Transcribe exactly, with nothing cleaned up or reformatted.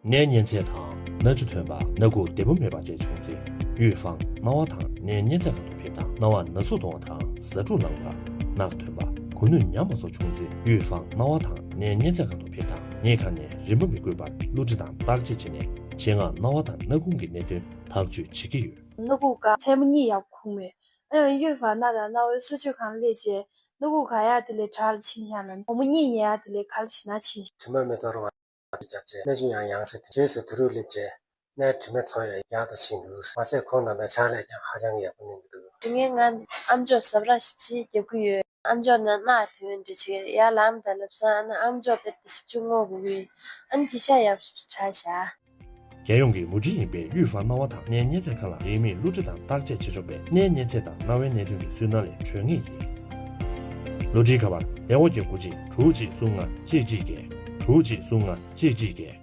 སྣའི་གཉན་ཚད་དང་སྣ་ཆུ་ཐོན་པ། སྣ་ཁུག་བདེ་པོ་མེད་པ་བཅས་བྱུང་ཚེ། དབུས་ཧྥང་སྣ་བ་དང་སྣའི་གཉན་ཚད་ཁང་དུ་ཕེབས་དང་། སྣ་བ་ན་ཟུག་གཏོང་བ་དང་ཟ་འཕྲུག་ལངས་པ། རྣག་ཐོན་པ། གོས་ནུད་ཉམས་པ་སོགས་བྱུང་ཚེ། དབུས་ཧྥང་སྣ་བ་དང་སྣའི་གཉན་ཚད་ཁང་དུ་ཕེབས་དང་། ངེད་ཁ་ནས་རིན་པ་མི་དགོས་པར་བསླུ་བྲིད་དང་བརྟག་དཔྱད་བྱས་ནས། ཆེད་མངགས་སྣ་བ་དང་སྣ་ཁུང་གི་གནད་དོན་ཐག་གཅོད་བྱེད་ཀྱི་ཡོད། སྣ་ཁུག་ག་མཚན་མོ་གཉིད་ཡག་པོ་ཁུག་མེད། ཨ་ཡང་དབུས་ཧྥང་སྣ་དང་སྣ་བའི་གསོ་བཅོས་ཁང་སླེབས་རྗེས། སྣ་ཁུག་ག་ཡག་དེ་ལས་དྲག་ལ་ཕྱིན་ཤག་ལ། དགོང་མོ་གཉིད་ཉལ་ཡག་དེ་ལས་ག་ལ་ཕྱིན་ན་ཕྱིན་ཤག་དྲི་མ་མི་ཚོར་བ། བརྒྱབ་རྗེས་སྣ་ཆུ་ཡང་ཡང་སེ་ཐོན། རྗེས་སུ་དུ་རུ་སླེབས་རྗེས་སྣའི་དྲི་མ་ཚོར་ཡང་ཡག་ཏུ་ཕྱིན་འདུག། མ་ཟད་ཁོང་རྣམ་པའི་ཕྱག་ལས་ཀྱང་ཧ་ཅང་ཡག་པོ་གནང་གི་འདུག། དེ་སྔོན་ང་ཨམ་ཅོག་ཟབ་ར་ཞིག་ཅིག་རྒྱབ་ཀྱི་ཡོད། ཨམ་ཅོག་ནང་རྣག་ཐོན་འདྲ་ཅིག་ཡར་ལངས་དང་ལབ་སོང་། ཨ་ནི་ཨམ་ཅོག་དཔེ་དེ་ཞིབ་ཅིག་སྔོག་དགོས་ཀྱི་ཡོད། ཨ་ནི་དེ་ཤ་ཡག་པོ་དྲག་ཤག། རྒྱལ་ཡོངས་ཀྱི་མུ་འབྲེལ་ཡིན་པའི་དབུས་ཧྥང་སྣ་བ་དང་སྣའི་གཉན་ཚད་ཁང་ལ་ཡིན་མིན་བསླུ་བྲིད་དང་བརྟག་དཔྱད་བྱེད་ཆོག་པའི་སྣའི་གཉན་ཚད་དང་རྣ་བའི་གནད་དོན་གྱི་སུན་སྣང་ལས་གྲོལ་ངེས་ཡིན། བསླུ་བྲིད་ཁ་པར་བདེ་བ་བརྒྱད་དགུ་གཅིག་དྲུག་གཅིག་གསུམ་ལྔ་གཅིག་གཅིག་བརྒྱད། དྲུག་གཅིག་གསུམ་ལྔ་གཅིག་གཅིག་བརྒྱད།